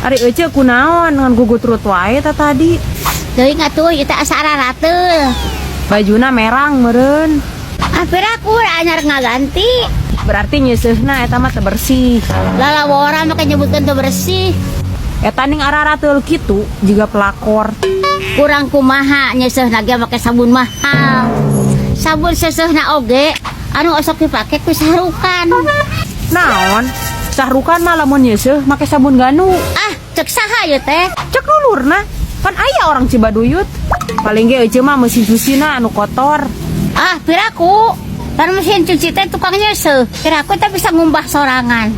Ari Ece kunaon ngan gugutrut wae ta tadi? Teuing atuh ieu teh asa ararateul. Bajuna merang meureun. Ah, piraku anyar ngaganti. Berarti nyeuseuhna eta mah teu bersih. Lalawora make nyebutkeun teu bersih. Eta ning ararateul kitu jiga pelakor. Kurang kumaha nyeuseuhna ge make sabun mahal. Sabun seuseuhna oge anu osok dipake ku Sahrukan. Naon? Sahrukan mah lamun nyeuseuh make sabun ganu. Ah, cek saha ieu teh? Cek lulurna. Pan aya orang Cibaduyut. Paling ge Ece mah mesin cucina anu kotor. Ah, piraku. Pan mesin cuci teh tukang nyeuseuh. Piraku teh bisa ngumbah sorangan.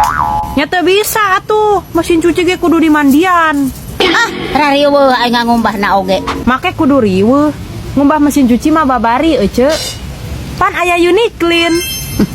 Nya teu bisa atuh. Mesin cuci ge kudu dimandian. Ah, rariweuh aing ngumbahna oge. Make kudu riweuh. Ngumbah mesin cuci mah babari, Ece. Pan aya Uniclean.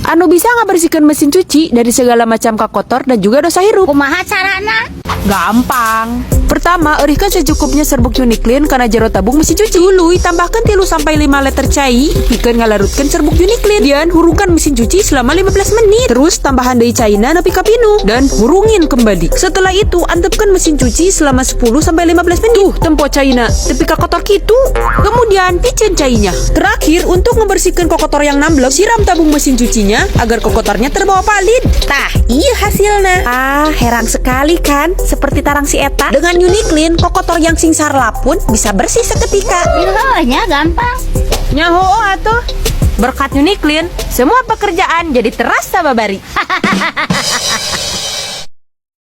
Anu bisa ngabersihkan mesin cuci dari segala macam kotor dan juga dosa hirup. Kumaha carana? Gampang. Pertama, eurihkan secukupnya serbuk Uniclean kana jero tabung mesin cuci. Tuluy, tambahkan 3 sampai 5 liter cai, pikeun ngalarutkeun serbuk Uniclean. Dan hurungkan mesin cuci selama 15 menit. Terus tambahan deui caina nepi ka pinuh dan hurungin kembali. Setelah itu, antepkan mesin cuci selama 10 sampai 15 menit. Tuh, tempo caina tepi ka kotor kitu. Kemudian piceun cainya. Terakhir, untuk membersihkan kotor yang namblek, siram tabung mesin cucinya agar kotornya terbawa palid. Tah, ieu hasilnya. Ah, herang sekali kan? Seperti tarang si eta. Dengan Uniclean, kotor yang singsarla pun bisa bersih seketika. Heuh nya gampang. Nya heueuh atuh. Berkat Uniclean, semua pekerjaan jadi terasa babari.